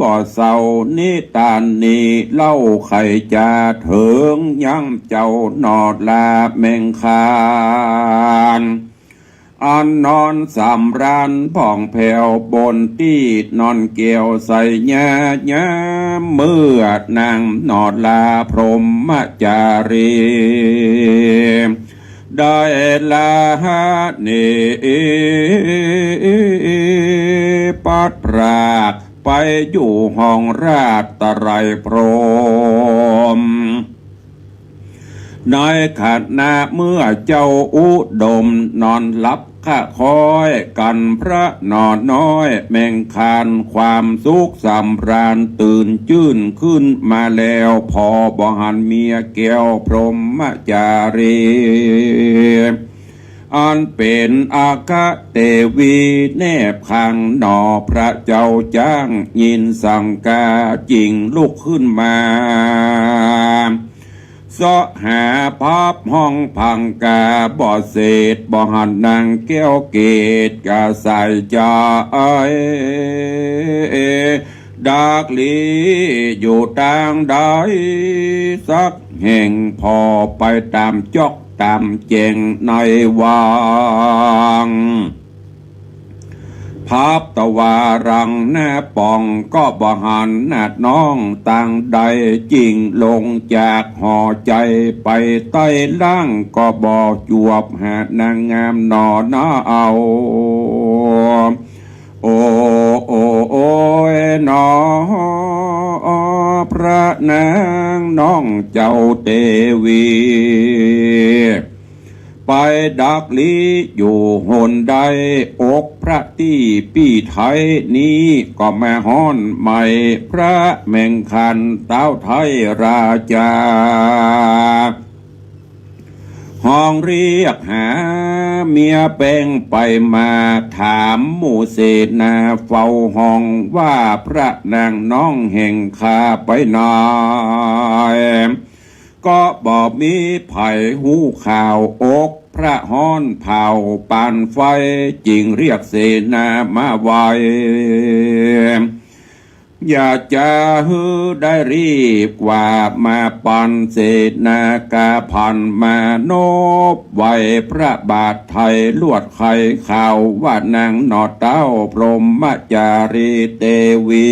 บ่เศร้า นิทานนี้เล่าใค่จะเถิง ยังเจ้าหนอลาแมงคาน อันนอนสำราญผ่องแผ้วบนตี้นอนแก้วใสญา ยามเมื่อนางหนอลาพรหมจารี ได้ละหนีปัดพรากไปอยู่ห้องราชตะไลพรหม ในขณะเมื่อเจ้าอุดมนอนหลับคะคอยกั๋น พระหนอน้อยแมงคาน ความสุขสำราญตื่นจื้นขึ้นมาแล้ว พอบ่หันเมียแก้วพรหมจารี อันเป๋นอาคะเตวีแนบข้างหนอ พระเจ้าจ้างยินสังกา จิ่งลุกขึ้นมา เสาะหาพับห้องพังกา บ่เสดบ่หันนางแก้วเกศกาใสจะเอย ดักลี้อยู่ตางใดสักแห่ง ผ่อไปต๋ามจ๊อกต๋ามแจ้งในวัง พับตะวารังหน้าป่อง ก็บ่หันหน้าน้องตางใด จิ่งลงจากหอไจไปใต้ล่าง ก็บ่จวบหานางงามหนอนาเอา โอ โอ โอยหนอ พระนางน้องเจ้าเตวี ไปดักลี้อยู่หนใด อกพระตี้ปี้ไท้นี้ ก็มาฮ้อนไหม้ พระแมงคานเต๊าไท้ราชา ฮ้องเรียกหาเมียแป้งไปมา ถามหมู่เสนาเฝ้าห้องว่า พระนางน้องแห่งข้าไปไหน ก็บ่มีใผฮู้ข่าว อกพระฮ้อนเผาปานไฟ จิ่งเรียกเสนามาไว อยากจะหื้อได้รีบกว่ามาปัน เสนากาผันมานบไหว้พระบาทไท้ ลวดไขข่าวว่านางหนอเต๊าพรหมจารีเตวี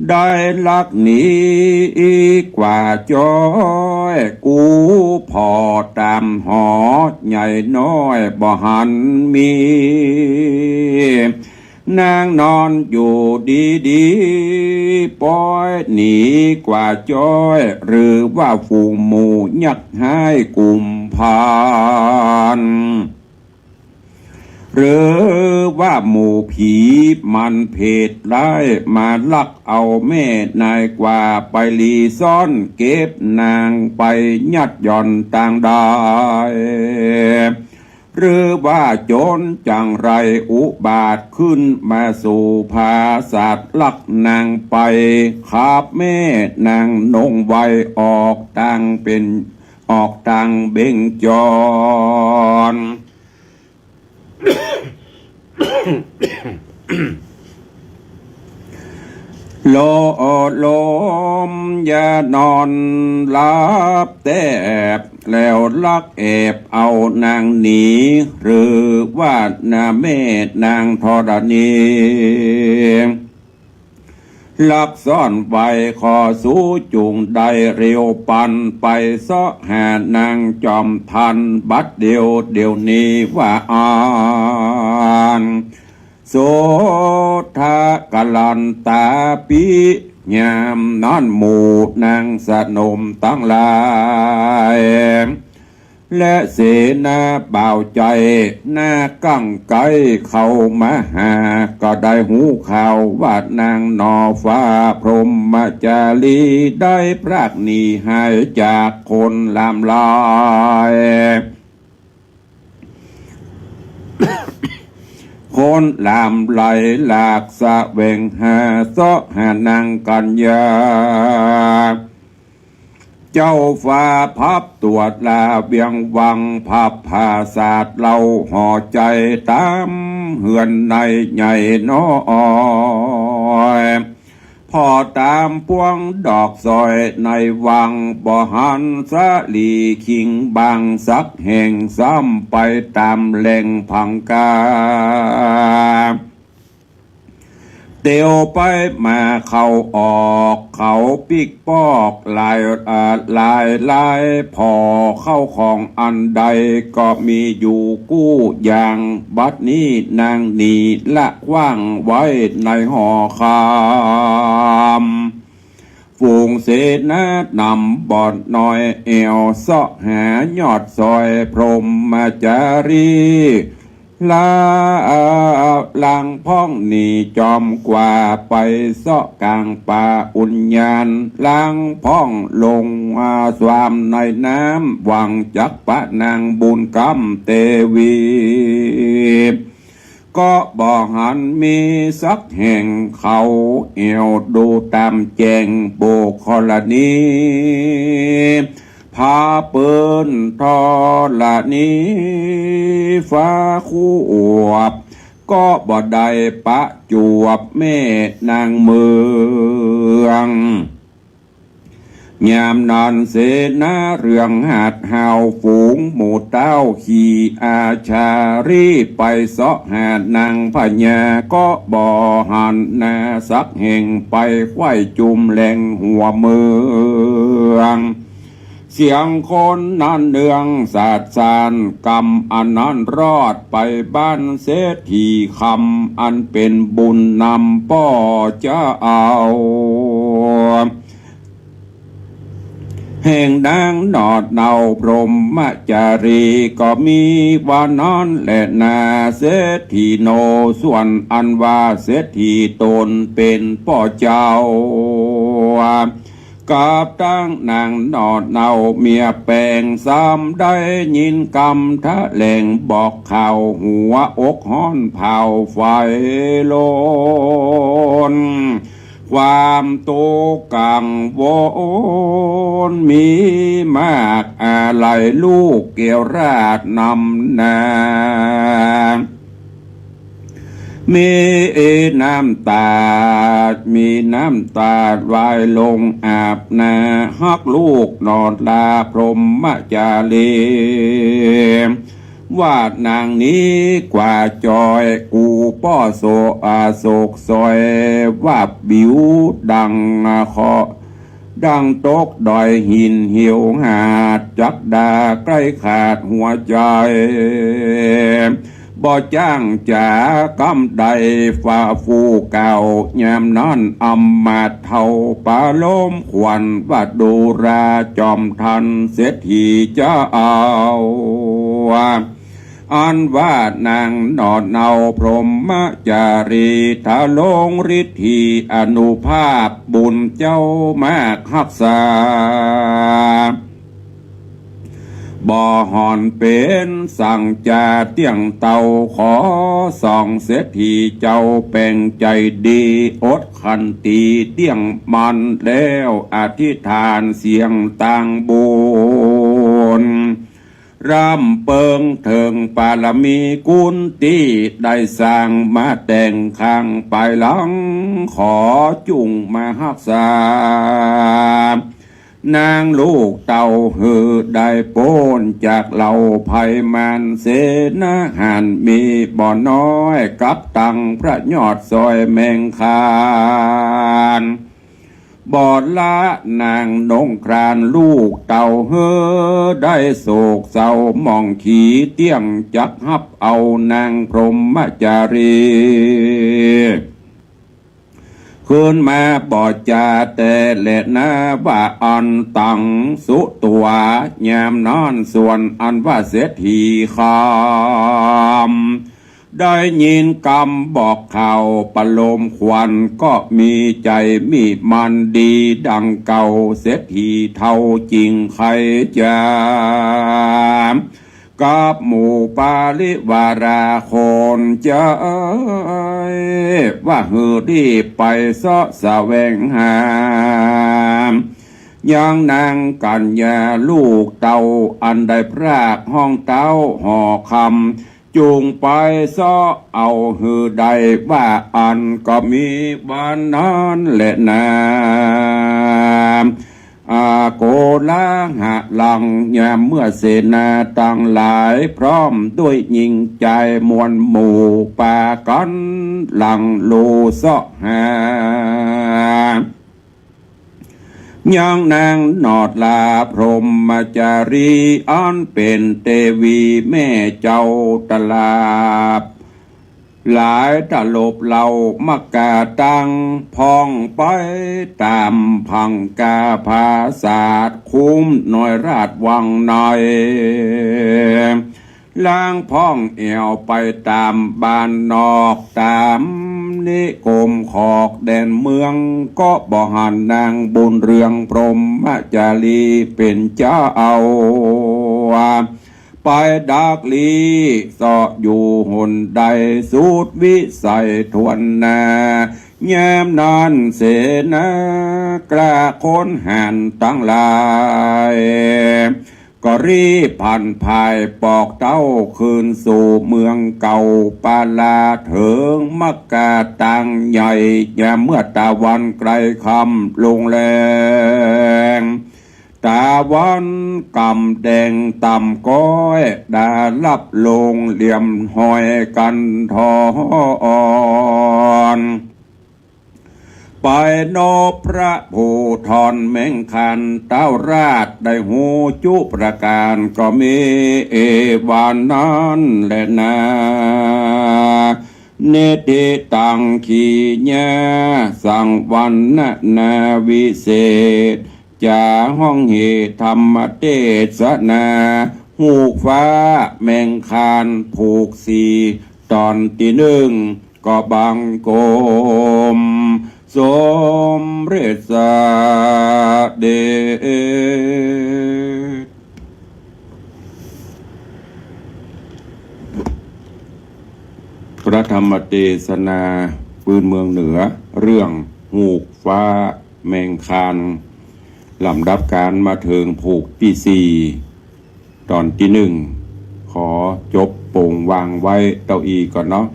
ได้ลักหนีกว่าจ๊อย กู้ผ่อต๋ามหอใหญ่น้อยบ่หันมี นางนอนอยู่ดีๆ ป๊อยหนีกว่าจ๊อย หรือว่าฝูงหมู่ยักษ์ฮ้ายกุมภาน หรือว่าหมู่ผีมันเผตร้ายมาลักเอาแม่นายกว่าไปหลีซ่อน เก็บนางไปยัดหย่อนตางใด หรือว่าโจรจั่งไรอุบาทขึ้นมาสู่ผาสาทลักนางไป ขับแม่นางนงไวออกตางเป๋น ออกตางเบ่งจร โลโอโลมอย่านอนหลับแต๊บ แล้วลักแอบเอานางหนี หรือว่านาแม่นางธรณี ลักซ่อนไว้ ขอสูจุ่งได้เร็วปัน ไปเซาะหานางจอมทัน บัดเดี่ยวเดี๋ยวนี้ว่าอั้น โสทะกะลันตาปิ ยามนั้นหมู่นางสนมตังหลาย และเสนาบ่าวใจ๋ หน้ากั้งใก้เข้ามาหา ก็ได้ฮู้ข่าวว่านางหน่อฟ้าพรหมจารี ได้พรากหนีหายจากคนหลามหลาย คนหลามหลายหลากแสวงหา เซาะหานางกัญญา เจ้าฟ้าพับตรวจลาเวียงวัง พับผาสาทเล่าห่อใจ๋ต๋ามเฮือนในใหญ่น้อย ผ่อต๋ามปวงดอกซอยในวัง บ่หันสะหลีคิงบางสักแห่ง ซ้ำไปต๋ามแหล่งผังกา เตียวไปมาเข้าออก เขาปิ๊กปอกหลาย อ่า หลายหลาย ผ่อเข้าของอันใดก็มีอยู่กู้อย่าง บัดนี้นางหนีละขว้างไว้ในหอคำ ฝูงเสนานำบ่อนน้อยแอ่ว เซาะหายอดซอยพรหมจารี ลาหลังพ่องหนีจอมกว่า ไปเซาะก๋างป่าอุญญาณ หลังพ่องลงมาสวามในน้ำ หวังจักปะนางบุญกำเตวี ก็บ่หันมีสักแห่ง เขาแอ่วดูต๋ามแจ้ง โบกธรณี พาเปิ้นธรณี ฟ้าคู่อวบ ก็บ่ได้ปะจวบแม่นางเมือง ยามนั้นเสนาเรืองหาดฮาว ฝูงหมู่เต้าขี่อาชารี ไปเซาะหานางพญา ก็บ่หันนาสักแห่ง ไปไขว้จุมแหล่งหัวเมือง เสียงคนนั้นเนืองสาดสาน กำอันนั้นรอดไปบ้านเศรษฐีคำ อันเป๋นบุญนำป้อเจ้า แห่งนางหนอดเนาพรหมจารี ก็มีว่านั้นแลนา เศรษฐีโน ส่วนอันว่าเศรษฐีต๋นเป๋นป้อเจ้า กับตังนางหนอดเนาเมียแป๋ง ซ้ำได้ยินกำถะแหลงบอกข่าว หัวอกฮ้อนเผาไฟลน ความตกกังวลมีมาก อาลัยลูกแก้วราชนำนา มีน้ำต๋า มีน้ำต๋าไหลลงอาบหน้า ฮักลูกหนอดลาพรหมจารี ว่านางนี้กว่าจอย กูป้อโศก อาโศกซอย ว่าบิวดังเคราะห์ ดังตกดอยหินเหี่ยวหาด จักดาใก้ขาดหัวใจ๋ บ่จ้างจ๋ากำใด ฝ่าฟู่เก่ายามนั้นอำมาตย์เฒ่า ประโลมขวัญว่าดูราจอมทัน เศรษฐีเจ้า อันว่านางหนอดเนาพรหมจารี ทะลงฤทธีอานุภาพ บุญเจ้ามากฮักษา บ่ห่อนเป๋นสังจาเตี้ยงเต้า ขอสองเศรษฐีเจ้าแป๋งใจ๋ดี อดขันตีเตี้ยงมัน แล้วอธิษฐานเสียงตางบุญ ร่ำเปิงเถิงปารมีกุนตี้ได้สร้างมาแต่งข้างปายหลัง ขอจุ่งมาฮักษา นางลูกเต้าหื้อได้ป๊นจากเหล่าภัยมารเสนาหารมีบ่น้อยกับตังพระยอดซอยแมงคาน บ่ละนางนงครานลูกเต้าหื้อได้โศกเศร้าหมองขีเตี้ยงจักฮับเอานางพรหมจารี คืนมาบ่จาแต่แลนาว่าอั้นตังสุตั๋ว ยามนั้นส่วนอันว่าเศรษฐีคำ ได้ยินกำบอกข่าวประโลมขวัญ ก็มีใจ๋มีมันดีดังเก่า เศรษฐีเฒ่าจริงใค่จะ กับหมู่ปริวาราคนใจ๋ ว่าหื้อรีบไปเซาะแสวงหา ยังนางกัญญาลูกเต้าอันได้พรากฮ้องเต้าห่อคำ จุ่งไปเซาะเอาหื้อได้ว่าอั้น ก็มีวันนั้นแลนา อาโกลาหะลัง ยามเมื่อเสนาตังหลายพร้อมด้วยญิงจายมวลหมู่ปากั๋นหลั่งโลเซาะหา ยังนางนอดลาพรหมจารี อันเป๋นเตวีแม่เจ้าตลาด หลายตลบเหล่ามักกะตัง พ่องไปต๋ามผังกาผาสาท คุ้มหน่วยราชวังใน ลางพ่องแอ่วไปต๋ามบ้านนอก ต๋ามนิคมขอกแดนเมือง ก็บ่หันนางบุญเรืองพรหมจารีเป๋นเจ้า ไปดักลี้เซาะอยู่หนใดสุดวิสัยถ้วนหน้า ยามนั้นเสนากล้าคนหาญตังหลาย ก็รีบผันผายปอกเต้าคืนสู่เมืองเก่า ปาลาเถิงมักกะตังใหญ่ ยามเมื่อตะวันใก้ค่ำลงแลง ตะวันก่ำแดงต่ำก้อย ดาลับลงเหลี่ยมห้อยกันทอน ไปนบพระภูธรแมงคาน เต้าราชได้ฮู้จุประก๋าน ก็มีเอวานั้นแลนา นิทธิตังขีญา สังวรรณนาวิเศษ จ๋าฮ้องเหตุธรรมเตสนา ฮูกฟ้าแมงคานผูกสี่ ต๋อนตี้นึ่ง ก็บังคมสมเร็จเสด็จ พระธรรมเตสนาปืนเมืองเหนือ เรื่องฮูกฟ้าแมงคาน ลำดับก๋านมาเถิงผูกตี้สี่ ต๋อนตี้นึ่ง ขอจบโป๋งวางไว้เต้าอี้ก่อนเนาะ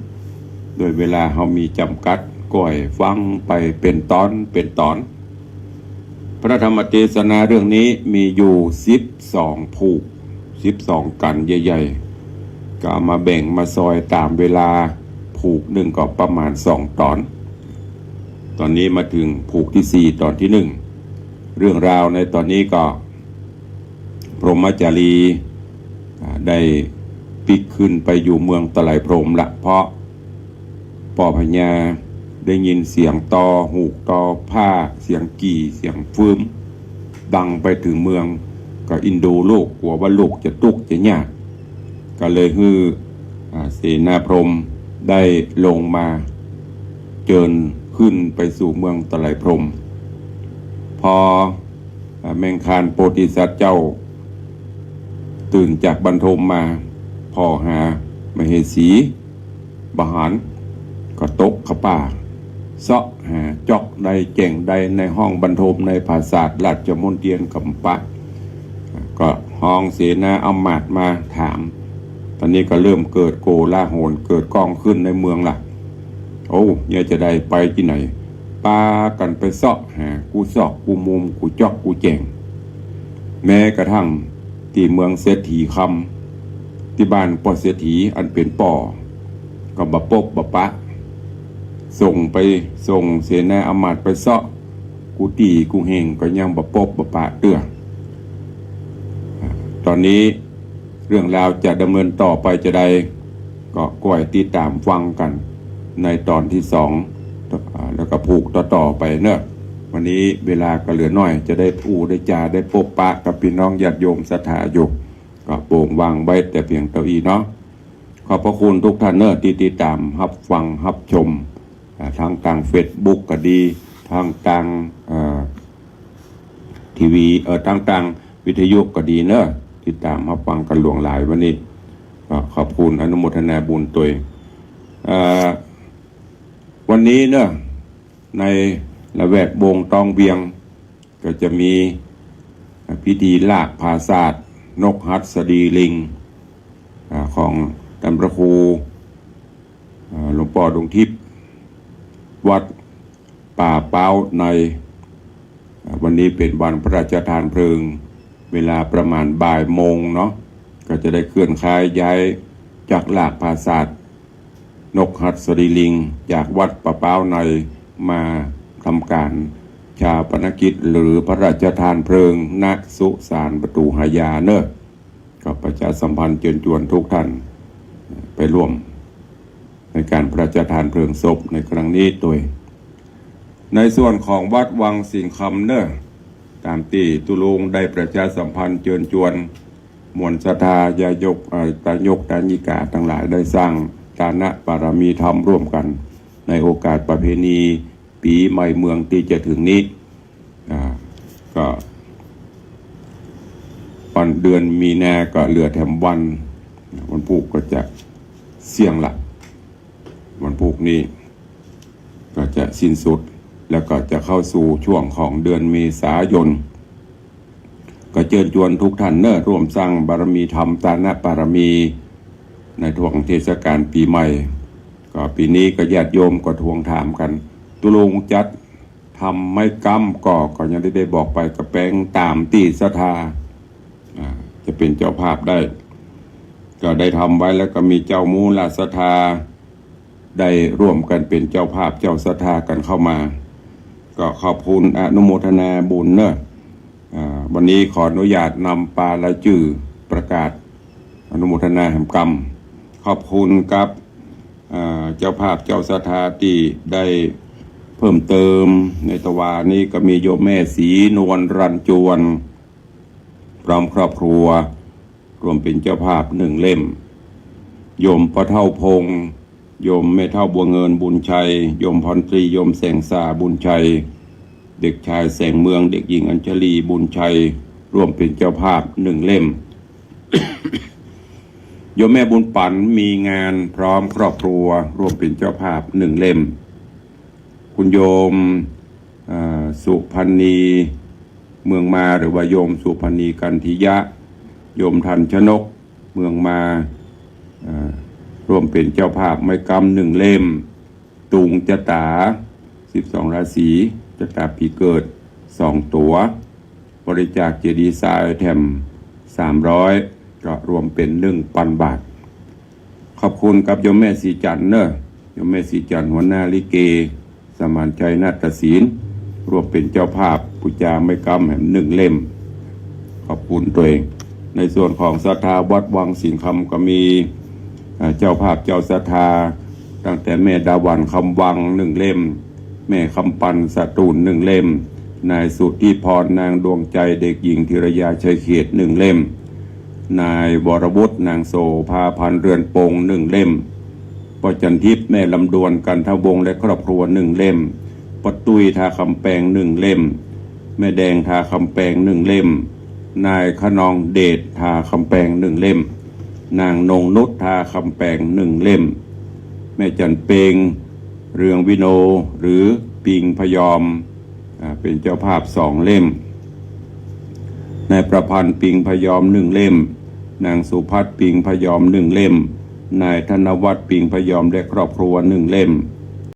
ด้วยเวลาเฮามีจ๋ำกัด ก็ให้ฟังไปเป๋นต๋อนเป๋นต๋อน พระธรรมเตสนาเรื่องนี้มีอยู่สิบสองผูก สิบสองกัณฑ์ใหญ่ๆ ก็เอามาแบ่งมาซอยต๋ามเวลา ผูกนึ่งก็ประมาณสองต๋อน ต๋อนนี้มาเถิงผูกตี้สี่ ต๋อนตี้นึ่ง เรื่องราวในต๋อนนี้ก็ พรหมจารี อ่า ได้ปิ๊กขึ้นไปอยู่เมืองตะไลพรหมละ เพราะป้อพญาได้ยินเสียงตอฮูกตอผ้า เสียงกี่ เสียงฟืม ดังไปเถิงเมือง ก็อินดูลูก กั๋วว่าลูกจะตุ๊กข์จะยาก ก็เลยหื้อ อ่า เสนาพรหมได้ลงมาเจิญขึ้นไปสู่เมืองตะไลพรหม พอ อ่า แมงคานโพธิสัตว์เจ้า ตื่นจากบรรทมมา ผ่อหามเหสีบ่หัน ก็ตกเข้าป่า เซาะหาจ๊อกใดแจ่งใดในห้องบรรทมในผาสาทราชมณเฑียรกัมปะ ก็ องเสนาอำมาตย์มาถาม ต๋อนนี้ก็เริ่มเกิดโกลาหล เกิดก้องขึ้นในเมืองละ โอ้ เยียะจะใดไปตี้ไหน ปากั๋นไปเซาะหากู้ซอกกู้มุม กู้จ๊อกกู้แจ่ง แม้กระทั่งตี้เมืองเศรษฐีคำ ตี้บ้านป้อเศรษฐีอันเป๋นป้อ ก็บ่ปบบ่ปะ ส่งไป ส่งเสนาอำมาตย์ไปเซาะ กู้ตี้กู้แห่งก็ยังบ่ปบบ่ปะเตื้อ ต๋อนนี้เรื่องราวจะดำเนินต่อไปจะใด ก็ก้อยติดต๋ามฟังกั๋นในต๋อนตี้สอง อ่า แล้วก็ผูกต่อๆ ไปเนาะ วันนี้เวลาก็เหลือน้อย จะได้อู้ได้จาได้ปบปะกับปี้น้องญาติโยมศรัทธาอยู่ ก็โป่งวางไว้แต่เปียงเต้าอี้เนาะ ขอบพระคุณทุกท่านเนาะ ตี้ติดต๋ามฮับฟังฮับชม อ่า ทั้งตางเฟซบุ๊กก็ดี ทั้งตาง เอ่อ ทีวี เอ่อ ทั้งตางวิทยุก็ดีเนาะ ติดต๋ามฮับฟังกั๋นหลวงหลายวันนี้ ก็ขอบคุณอนุโมทนาบุญตวย เอ่อ วันนี้เนาะ ในละแวกวงตองเวียง ก็จะมีพิธีลากผาสาทนกหัสดีลิง อ่า ของต้านพระครู อ่า หลวงป้อดวงทิพย์ วัดป่าป๊าวใน อ่า วันนี้เป๋นวันพระราชทานเพลิง เวลาประมาณบ่ายโมงเนาะ ก็จะได้เคลื่อนย้าย ย้ายจากลากผาสาทนกหัสดีลิง จากวัดป่าป๊าวใน มาทำก๋านฌาปนกิจ หรือพระราชทานเพลิง ณ สุสานประตู๋หายาเนาะ ก็ประชาสัมพันธ์เจิญจวนทุกท่านไปร่วมในก๋านพระราชทานเพลิงศพในครั้งนี้ตวย ในส่วนของวัดวังสิงห์คำเนาะ ต๋ามตี้ตุ๊ลุงได้ประชาสัมพันธ์เจิญจวน มวลศรัทธาญาโยก เอ่อ ตายกตายิกาตังหลายได้สร้างทานบารมีธรรมร่วมกั๋น ในโอกาสประเพณีปี๋ใหม่เมืองตี้จะเถิงนี้ อ่า ก็วันเดือนมีนาก็เหลือแถมวัน วันพูกก็จะเสี้ยงละ วันพูกนี้ก็จะสิ้นสุด แล้วก็จะเข้าสู่ช่วงของเดือนเมษายน ก็เจิญจวนทุกท่านเนาะ ร่วมสร้างบารมีธรรม ทานบารมี ในช่วงเทศกาลปี๋ใหม่ ก็ปี๋นี้ก็ญาติโยมก็ทวงถามกั๋น ตุ๊ลุงจัดทำไม้ก๊ำก่อ ก็อย่างตี้ได้บอกไป ก็แป๋งต๋ามตี้ศรัทธา อ่า จะเป๋นเจ้าภาพได้ ก็ได้ทำไว้ แล้วก็มีเจ้ามูลศรัทธา ได้ร่วมกั๋นเป๋นเจ้าภาพเจ้าศรัทธากั๋นเข้ามา ก็ขอบคุณอนุโมทนาบุญเนาะ อ่า วันนี้ขออนุญาตนำปารายจื้อประกาศอนุโมทนาแหมกำ ขอบคุณกับ อ่า เจ้าภาพเจ้าศรัทธาตี้ได้เพิ่มเติม ในตะวานี้ก็มีโยมแม่ศรีนวลรันจวน พร้อมครอบครัว ร่วมเป๋นเจ้าภาพหนึ่งเล่ม โยมป้อเฒ่าพงษ์ โยมแม่เฒ่าบัวเงินบุญชัย โยมพรตรี โยมแสงสาบุญชัย เด็กชายแสงเมือง เด็กหญิงอัญชลีบุญชัย ร่วมเป๋นเจ้าภาพหนึ่งเล่ม โยมแม่บุญปั๋นมีงาน พร้อมครอบครัว ร่วมเป๋นเจ้าภาพหนึ่งเล่ม คุณโยม อ่า สุพรรณี เมืองมา หรือว่าโยมสุพรรณีกันทิยะ โยมทันชนก เมืองมา อ่า ร่วมเป๋นเจ้าภาพไม้ก๊ำหนึ่งเล่ม ตุงจะต๋า สิบสองราศี จะต๋าปี๋เกิด สองตั๋ว บริจาคเจดีย์ทรายแถม สามร้อย ก็รวมเป๋น หนึ่งปันบาท ขอบคุณกับโยมแม่ศรีจันทร์เนาะ โยมแม่ศรีจันทร์ หัวหน้าลิเก สมานชัยนาฏศิลป์ ร่วมเป๋นเจ้าภาพปู๋จาไม้ก๊ำแหมหนึ่งเล่ม ขอบคุณตวย ในส่วนของศรัทธาวัดวังสิงห์คำก็มี อ่า เจ้าภาพเจ้าศรัทธา ตั้งแต่แม่ดาหวันคำวังหนึ่งเล่ม แม่คำปันสตูลหนึ่งเล่ม นายสุทธิพร นางดวงใจ เด็กหญิงธีรยาชัยเขตหนึ่งเล่ม นายวรวุฒิ นางโสภาพันธ์ เรือนปงหนึ่งเล่ม ป้อจันทิพย์ แม่ลำดวน กันทวงศ์ และครอบครัวหนึ่งเล่ม ป้อตุ้ย ทาคำแปงหนึ่งเล่ม แม่แดง ทาคำแปงหนึ่งเล่ม นายคะนองเดช ทาคำแปงหนึ่งเล่ม นางนงนุช ทาคำแปงหนึ่งเล่ม แม่จันเปง เรืองวิโน หรือปิงพยอม อ่า เป๋นเจ้าภาพสองเล่ม นายประพันธ์ ปิงพยอม หนึ่งเล่ม นางสุพัฒน์ ปิงพยอม หนึ่งเล่ม นายธนวัฒน์ ปิงพยอม และครอบครัว หนึ่งเล่ม